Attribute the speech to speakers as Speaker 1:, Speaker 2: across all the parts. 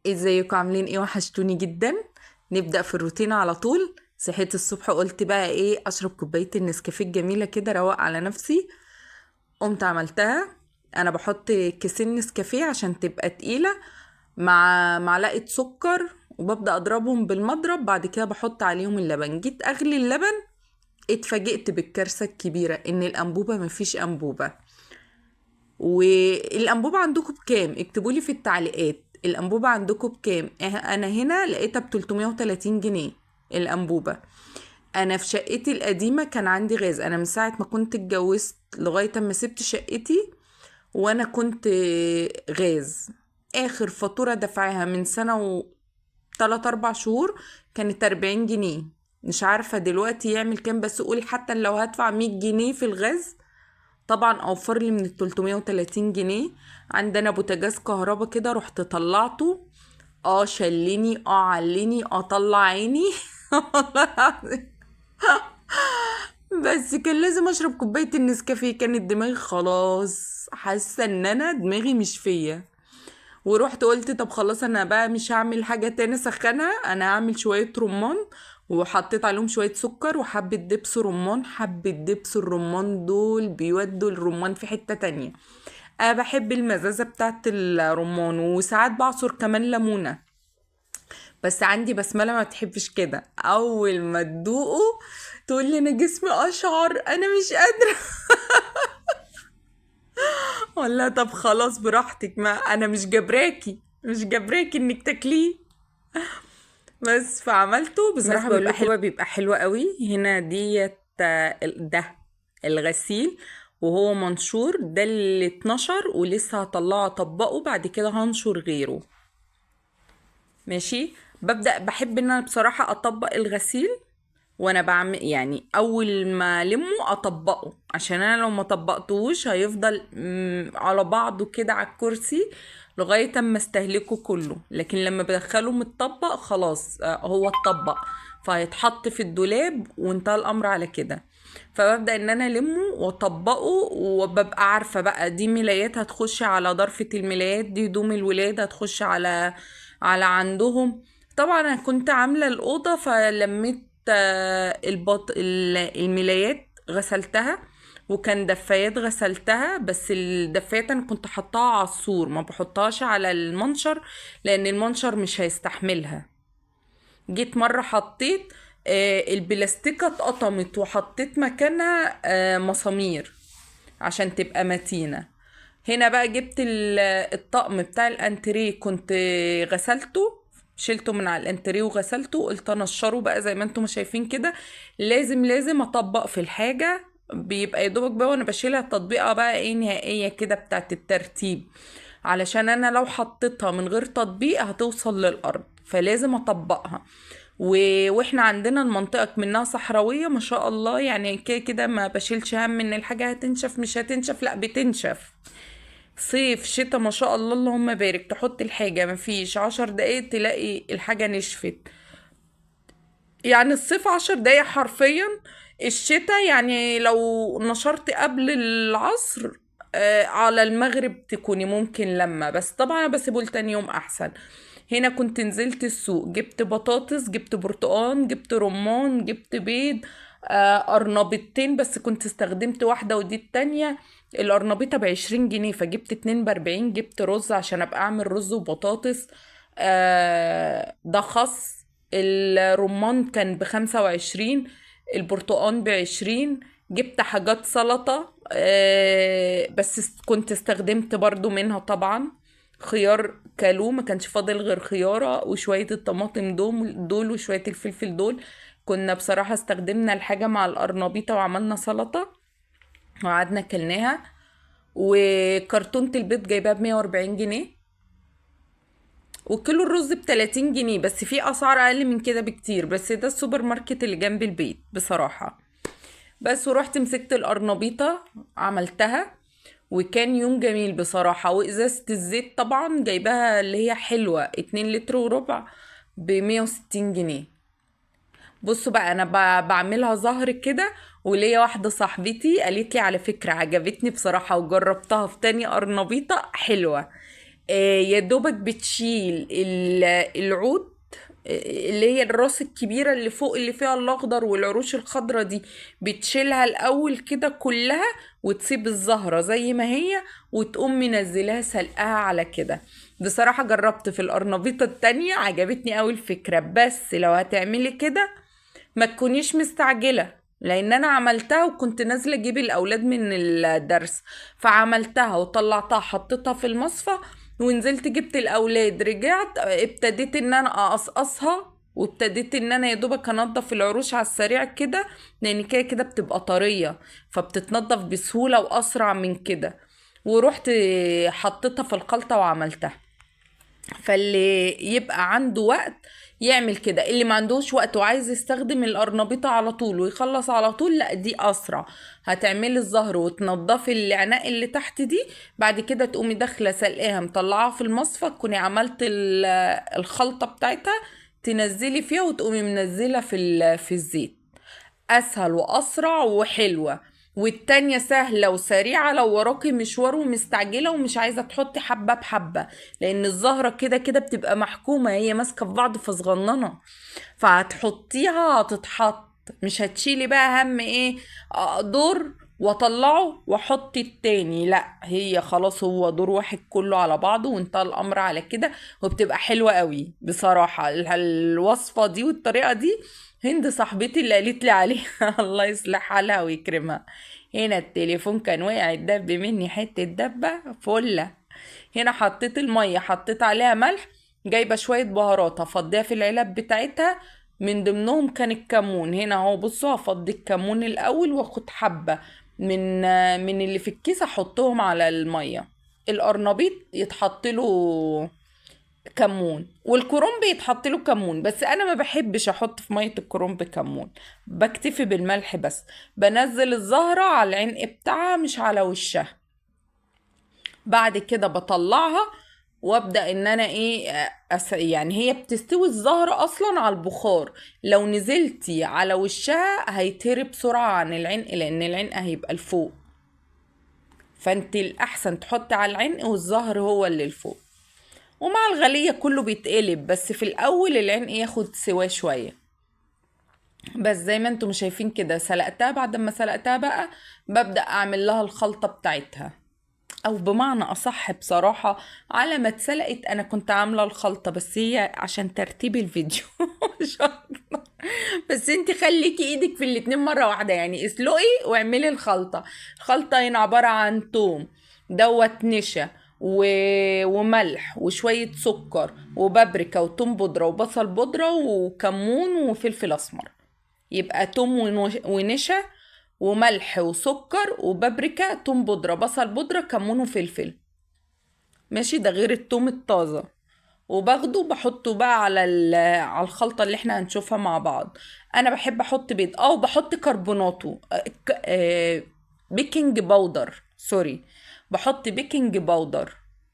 Speaker 1: ازيكم عاملين ايه؟ وحشتوني جدا. نبدأ في الروتين على طول. صحيت الصبح قلت بقى ايه، اشرب كوباية النسكافيه الجميلة كده، روق على نفسي. قمت عملتها. انا بحط كيسين نسكافيه عشان تبقى تقيلة مع معلقة سكر، وببدأ اضربهم بالمضرب. بعد كده بحط عليهم اللبن. جيت اغلي اللبن، اتفاجئت بالكارثة الكبيرة ان الانبوبة مفيش انبوبة. والانبوبة عندكم بكام؟ اكتبولي في التعليقات الانبوبة عندكم بكام. انا هنا لقيتها بتلتمية وتلاتين جنيه الانبوبة. انا في شقتي القديمة كان عندي غاز. انا من ساعة ما كنت اتجوزت لغاية اما سبت شقتي وانا كنت غاز. اخر فاتورة دفعها من سنة وتلات اربع شهور كانت 40 جنيه. مش عارفة دلوقتي يعمل كام، بس قول حتى لو هدفع 100 جنيه في الغاز طبعا اوفر لي من ال 330 جنيه. عندنا بوتاجاز كهربا كده، رحت طلعته، شلني، علني، طلع عيني. والله العظيم. بس كان لازم اشرب كوباية النسكافيه، كانت دماغي خلاص حاسه ان انا دماغي مش فيا. ورحت قلت طب خلاص انا بقى مش هعمل حاجة تاني سخنها، انا هعمل شوية رمان، وحطيت عليهم شوية سكر وحبه دبس رمان. حبه دبس الرمان دول بيودوا الرمان في حتة تانية. انا بحب المزازه بتاعت الرمان، وساعات بعصر كمان ليمونه، بس عندي بسملة ما بتحبش كده. اول ما تدوقه تقول لي انا جسمي اشعر، انا مش قادرة. ولا طب خلاص براحتك، ما انا مش جبراكي، مش جبراكي انك تاكليه. بس فعملته بصراحة
Speaker 2: بس بقول
Speaker 1: بيبقى
Speaker 2: لكم
Speaker 1: حلو، بيبقى حلو قوي. هنا ديت ده الغسيل وهو منشور، ده اللي اتنشر ولسه هطلعه اطبقه، بعد كده هنشر غيره. ماشي. بحب ان انا بصراحة اطبق الغسيل وانا بعمل، اول ما المه اطبقه، عشان انا لو ما طبقتهوش هيفضل على بعضه كده على الكرسي لغاية اما استهلكه كله. لكن لما بدخله متطبق خلاص، هو اتطبق فهيتحط في الدولاب وانتهى الامر على كده. فببدأ ان انا المه واطبقه، وببقى عارفة بقى دي ملايات هتخش على ضرفة الملايات، دي هدوم الولاد هتخش على عندهم. طبعا انا كنت عاملة الأوضة فلميت، الملايات غسلتها، وكان دفايات غسلتها، بس الدفايات انا كنت حطاها على السور، ما بحطهاش على المنشر لان المنشر مش هيستحملها. جيت مرة حطيت، البلاستيكة اتقطمت وحطيت مكانها، مسامير عشان تبقى متينة. هنا بقى جبت الطقم بتاع الانتريه، كنت غسلته، شلته من على الانتريه وغسلته، قلت انشره بقى زي ما انتم شايفين كده. لازم اطبق في الحاجة، بيبقى يا دوبك بقى وانا بشيلها التطبيقة بقى ايه نهائية كده بتاعت الترتيب، علشان انا لو حطيتها من غير تطبيق هتوصل للارض، فلازم اطبقها. واحنا عندنا المنطقة منها صحراوية ما شاء الله، كده كده ما بشيلش هم ان الحاجة هتنشف مش هتنشف، لا بتنشف صيف شتا ما شاء الله اللهم بارك. تحط الحاجة مفيش 10 دقايق تلاقي الحاجة نشفت، الصيف 10 دقايق حرفيا، الشتا لو نشرت قبل العصر، على المغرب تكوني ممكن لما، بس طبعا انا بسيبه لتاني يوم احسن. هنا كنت نزلت السوق، جبت بطاطس، جبت برتقان، جبت رمان، جبت بيض، قرنبيطتين بس كنت استخدمت واحدة ودي التانية. القرنبيطة بعشرين جنيه فجبت اتنين بأربعين. جبت رز عشان ابقى اعمل رز وبطاطس، ده خس. الرمان كان بخمسة وعشرين، البرتقان بعشرين. جبت حاجات سلطة، بس كنت استخدمت برضو منها طبعا. خيار كالو ما كانش فاضل غير خيارة وشوية الطماطم دول وشوية الفلفل دول. كنا بصراحة استخدمنا الحاجة مع القرنبيطة وعملنا سلطة وقعدنا كلناها. وكرتونة البيض جايباها بمية وأربعين جنيه، وكيلو الرز بتلاتين جنيه، بس في أسعار أقل من كده بكتير، بس ده السوبر ماركت اللي جنب البيت بصراحة. بس ورحت مسكت القرنبيطة عملتها، وكان يوم جميل بصراحة. وإزازة الزيت طبعا جايباها اللي هي حلوة اتنين لتر وربع بمية وستين جنيه. بصوا بقى أنا بعملها زهر كده، وليا واحدة صاحبتي قالت لي على فكرة عجبتني بصراحة وجربتها في تاني قرنبيطة حلوة. يا دوبك بتشيل العود، اللي هي الراس الكبيرة اللي فوق اللي فيها الأخضر والعروش الخضرة دي، بتشيلها الأول كده كلها وتسيب الزهرة زي ما هي، وتقوم منزلها سلقها على كده. بصراحة جربت في القرنبيطة التانية، عجبتني قوي الفكرة. بس لو هتعملي كده ما تكونيش مستعجلة، لان انا عملتها وكنت نازلة اجيب الاولاد من الدرس، فعملتها وطلعتها حطيتها في المصفى ونزلت جبت الاولاد، رجعت ابتديت ان انا اقصقصها، وابتديت ان انا يا دوبك انضف العروش على السريع كده، لان كده كده بتبقى طرية فبتتنضف بسهولة واسرع من كده، ورحت حطيتها في الخلطة وعملتها. فاللي يبقى عنده وقت يعمل كده، اللي ما عندوش وقت وعايز يستخدم القرنبيطة على طول ويخلص على طول، لا دي اسرع. هتعملي الزهر وتنضفي العناق اللي تحت دي، بعد كده تقومي داخله سلقاها مطلعاها في المصفى، تكوني عملت الخلطة بتاعتها، تنزلي فيها وتقومي منزله في الزيت. اسهل واسرع وحلوه. والتانية سهلة وسريعة لو وراكي مشوار ومستعجلة ومش عايزة تحطي حبة بحبة، لأن الزهرة كده كده بتبقى محكومة، هي ماسكة في بعض فصغننة، فهتحطيها هتتحط، مش هتشيلي بقى هم ايه دور واطلعه واحط التاني، لا هي خلاص هو دور واحد كله على بعضه وانتهى الامر على كده، وبتبقى حلوة قوي بصراحة. الوصفة دي والطريقة دي هند صاحبتي اللي قالت لي عليها الله يصلح حالها ويكرمها. هنا التليفون كان وقع الدب مني حتة دبة فلة. هنا حطيت المية، حطيت عليها ملح، جايبة شوية بهارات هفضيها في العلب بتاعتها، من ضمنهم كان الكمون. هنا اهو بصوا هفضي الكمون الاول واخد حبة من اللي في الكيس احطهم على المية. القرنبيط يتحط له كمون، والكرنب يتحط له كمون، بس انا ما بحبش احط في مية الكرنب كمون، بكتفي بالملح بس. بنزل الزهرة على العنق بتاعها مش على وشها. بعد كده بطلعها وابدا ان انا ايه يعني هي بتستوي الزهرة اصلا على البخار، لو نزلتي على وشها هيتهري بسرعة عن العنق، لان العنق هيبقى لفوق، فانت الاحسن تحطي على العنق والزهر هو اللي لفوق. ومع الغلية كله بيتقلب، بس في الاول العنق ياخد سواه شوية. بس زي ما انتم شايفين كده سلقتها. بعد ما سلقتها بقى ببدأ اعمل لها الخلطة بتاعتها، او بمعنى اصح بصراحة على ما اتسلقت انا كنت عاملة الخلطة، بس هي عشان ترتيب الفيديو مش اكتر. بس انت خليكي ايدك في الاتنين مرة واحدة، يعني اسلقي واعملي الخلطة. الخلطة هنا عبارة عن توم دوت نشا وملح وشوية سكر وبابريكا وتوم بودرة وبصل بودرة وكمون وفلفل اسمر. يبقى توم ونشا وملح وسكر وبابريكا، توم بودرة، بصل بودرة، كمون وفلفل، ماشي. ده غير التوم الطازة. وباخده بحطه بقى على الخلطة اللي احنا هنشوفها مع بعض. انا بحب احط بيض، وبحط كربوناتو، baking powder، sorry، بحط baking powder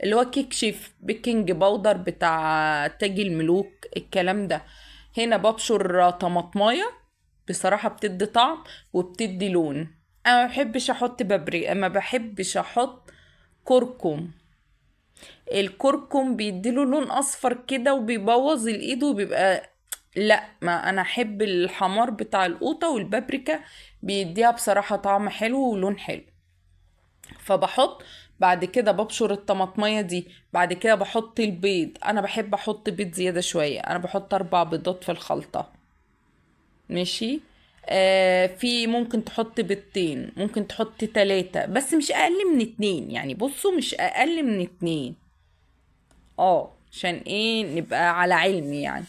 Speaker 1: اللي هو كيك شيف، baking powder بتاع تاج الملوك الكلام ده. هنا ببشر طماطمايه، بصراحة بتدي طعم وبتدي لون. انا ما بحبش احط بابريكا، ما بحبش احط كركم، الكركم بيديله لون اصفر كده وبيبوظ الايد وبيبقى لا، ما انا احب الحمار بتاع القوطة والبابريكا بيديها بصراحة طعم حلو ولون حلو. فبحط بعد كده ببشر الطماطمية دي، بعد كده بحط البيض. انا بحب احط بيض زيادة شوية، انا بحط 4 بيضات في الخلطة، ماشي. في ممكن تحط بيضتين، ممكن تحط 3، بس مش اقل من 2، يعني بصوا مش اقل من 2، عشان ايه نبقى على علم يعني.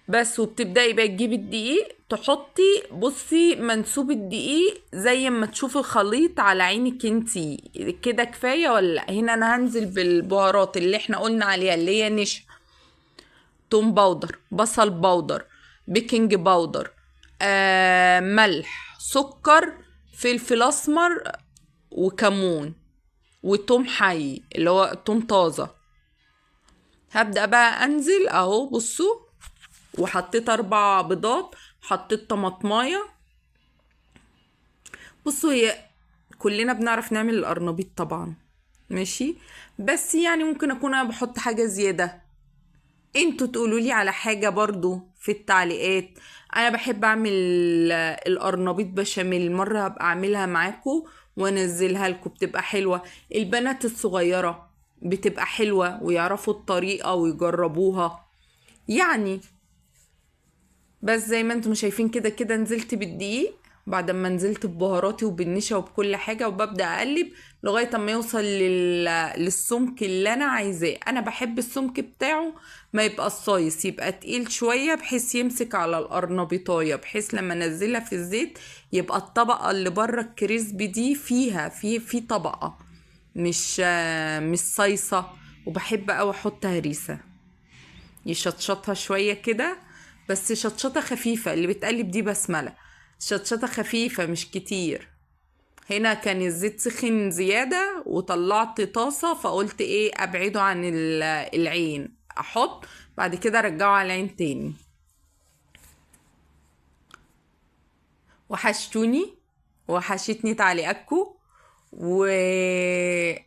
Speaker 1: بس وبتبدأي بقى تجيبي الدقيق تحطي، بصي منسوب الدقيق زي ما تشوفي الخليط على عينك انتي كده، كفاية ولا لا؟ هنا انا هنزل بالبهارات اللي احنا قلنا عليها، اللي هي نشا، توم powder، بصل powder، baking powder، ملح، سكر، فلفل اسمر، وكمون، وتوم حي اللي هو توم طازة. هبدأ بقى انزل اهو، بصوا، وحطيت 4 بيضات، حطيت طماطمايه. بصوا هي كلنا بنعرف نعمل القرنبيط طبعا، ماشي، بس يعني ممكن اكون انا بحط حاجة زيادة، انتوا تقولوا لي على حاجة برضو في التعليقات. انا بحب اعمل القرنبيط بشاميل، مرة هبقى اعملها معاكم وانزلها لكم، بتبقى حلوة. البنات الصغيرة بتبقى حلوة ويعرفوا الطريقة ويجربوها يعني. بس زي ما انتم شايفين كده كده نزلت بالدقيق، بعد ما نزلت ببهاراتي وبالنشا وبكل حاجة، وببدأ اقلب لغاية اما يوصل للسمك اللي انا عايزاه. انا بحب السمك بتاعه ما يبقى صايص، يبقى تقيل شوية بحيث يمسك على القرنبيطاية، بحيث لما انزلها في الزيت يبقى الطبقة اللي بره الكريسبي دي فيها في طبقة مش صايصة. وبحب اوي احط هريسة يشطشطها شوية كده، بس شطشطة خفيفة، اللي بتقلب دي بسملة، شطشطة خفيفة مش كتير. هنا كان الزيت سخن زيادة وطلعت طاسة، فقلت ايه ابعده عن العين، احط بعد كده ارجعه على العين تاني. وحشتوني، وحشتني تعليقاتكم، وانا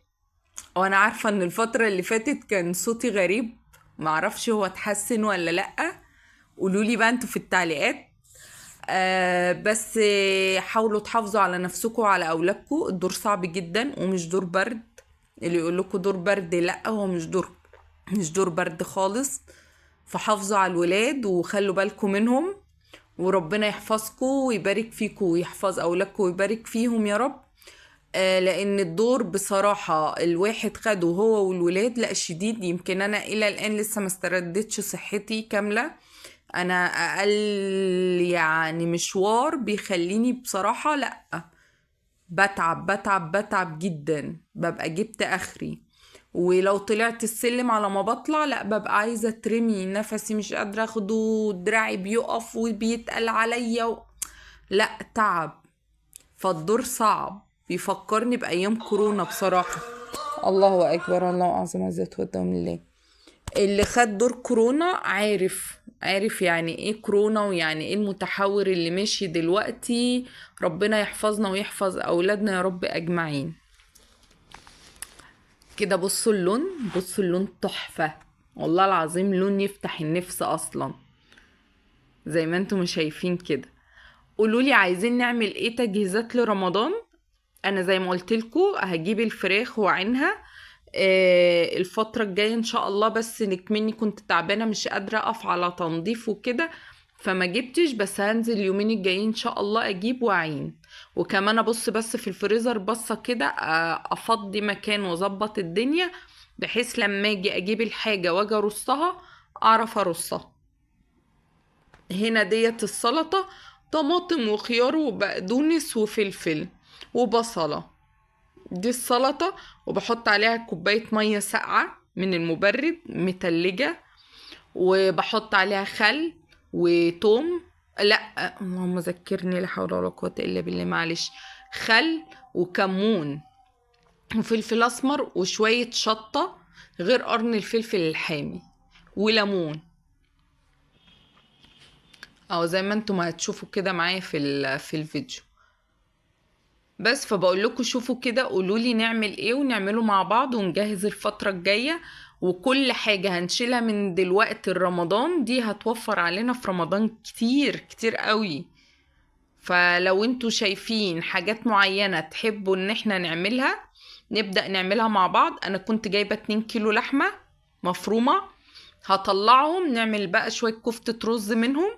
Speaker 1: عارفة ان الفترة اللي فاتت كان صوتي غريب، معرفش هو اتحسن ولا لأ، قولولي بقى انتوا في التعليقات. بس حاولوا تحافظوا على نفسكم وعلى اولادكم، الدور صعب جدا ومش دور برد، اللي يقول لكم دور برد لا، هو مش دور برد خالص. فحافظوا على الولاد وخلوا بالكم منهم، وربنا يحفظكم ويبارك فيكم ويحفظ اولادكم ويبارك فيهم يا رب. لان الدور بصراحة الواحد خده هو والولاد لا شديد. يمكن انا الى الان لسه ما استردتش صحتي كاملة، انا اقل يعني مشوار بيخليني بصراحة لا بتعب بتعب بتعب جدا، ببقى جبت اخري. ولو طلعت السلم على ما بطلع لا ببقى عايزة ترمي نفسي، مش قادرة اخده، دراعي بيقف وبيتقل عليا لا تعب. فالدور صعب، بيفكرني بأيام كورونا بصراحة. الله أكبر، الله أعظم، عزته والدوام لله. اللي خد دور كورونا عارف يعني ايه كورونا ويعني ايه المتحور اللي ماشي دلوقتي. ربنا يحفظنا ويحفظ أولادنا يا رب أجمعين. كده بصوا اللون، بصوا اللون تحفة والله العظيم، لون يفتح النفس أصلا زي ما انتم شايفين كده. قولولي عايزين نعمل ايه تجهيزات لرمضان. انا زي ما قلت لكم هجيب الفراخ وعينها الفترة الجاية ان شاء الله، بس نكمني كنت تعبانة مش قادرة اقف على تنظيف وكده فما جبتش، بس هنزل اليومين الجايين ان شاء الله اجيب واعين. وكمان ابص بس في الفريزر بصة كده، افضي مكان واظبط الدنيا بحيث لما اجي اجيب الحاجة واجي ارصها اعرف ارصها. هنا ديت السلطة، طماطم وخيار وبقدونس وفلفل وبصلة، دي السلطة. وبحط عليها كوباية مية ساقعة من المبرد متلجة، وبحط عليها خل وتوم، لا اللهم ذكرني لا حول ولا قوة إلا بالله معلش، خل وكمون وفلفل أسمر وشوية شطة غير قرن الفلفل الحامي وليمون، أو زي ما انتم هتشوفوا كده معايا في الفيديو. بس فبقول لكم شوفوا كده، قولوا لي نعمل ايه ونعمله مع بعض ونجهز الفترة الجاية. وكل حاجة هنشيلها من دلوقتي رمضان دي هتوفر علينا في رمضان كتير كتير قوي. فلو انتوا شايفين حاجات معينة تحبوا ان احنا نعملها نبدأ نعملها مع بعض. انا كنت جايبة 2 كيلو لحمة مفرومة، هطلعهم نعمل بقى شوية كفتة رز منهم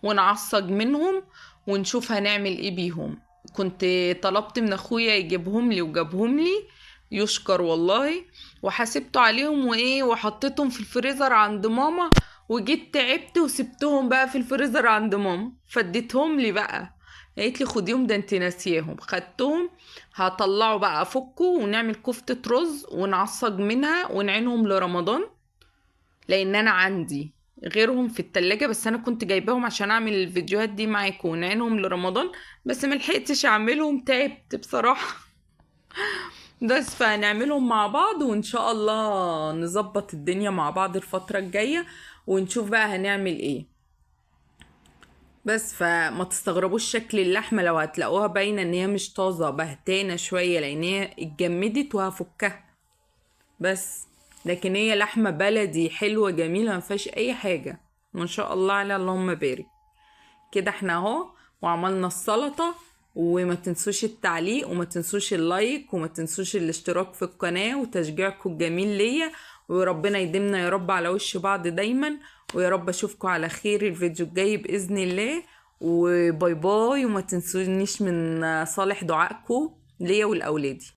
Speaker 1: ونعصج منهم ونشوف هنعمل ايه بيهم. كنت طلبت من اخويا يجيبهم لي وجابهم لي، يشكر والله، وحاسبته عليهم وايه وحطيتهم في الفريزر عند ماما، وجيت تعبت وسبتهم بقى في الفريزر عند ماما، فاديتهم لي بقى، قالت لي خديهم ده انت ناسياهم. خدتهم، هطلعه بقى افكه ونعمل كفتة رز ونعصج منها ونعينهم لرمضان، لان انا عندي غيرهم في التلاجة، بس انا كنت جايباهم عشان اعمل الفيديوهات دي معاكم ونعينهم لرمضان، بس ملحقتش اعملهم، تعبت بصراحة. بس فهنعملهم مع بعض وان شاء الله نظبط الدنيا مع بعض الفترة الجاية ونشوف بقى هنعمل ايه. بس فما تستغربوش شكل اللحمة لو هتلاقوها باينة ان هي مش طازة، بهتانة شوية لان هي اتجمدت وهفكها. بس. لكن هي لحمة بلدي حلوة جميلة ما فيهاش اي حاجة، ما شاء الله عليها، اللهم بارك. كده احنا اهو وعملنا السلطة. وما تنسوش التعليق، وما تنسوش ال like، وما تنسوش الاشتراك في القناة، وتشجيعكم الجميل ليا. وربنا يديمنا يا رب على وش بعض دايما، ويا رب اشوفكم على خير الفيديو الجاي بإذن الله. و bye bye، وما تنسونيش من صالح دعائكم ليا ولأولادي.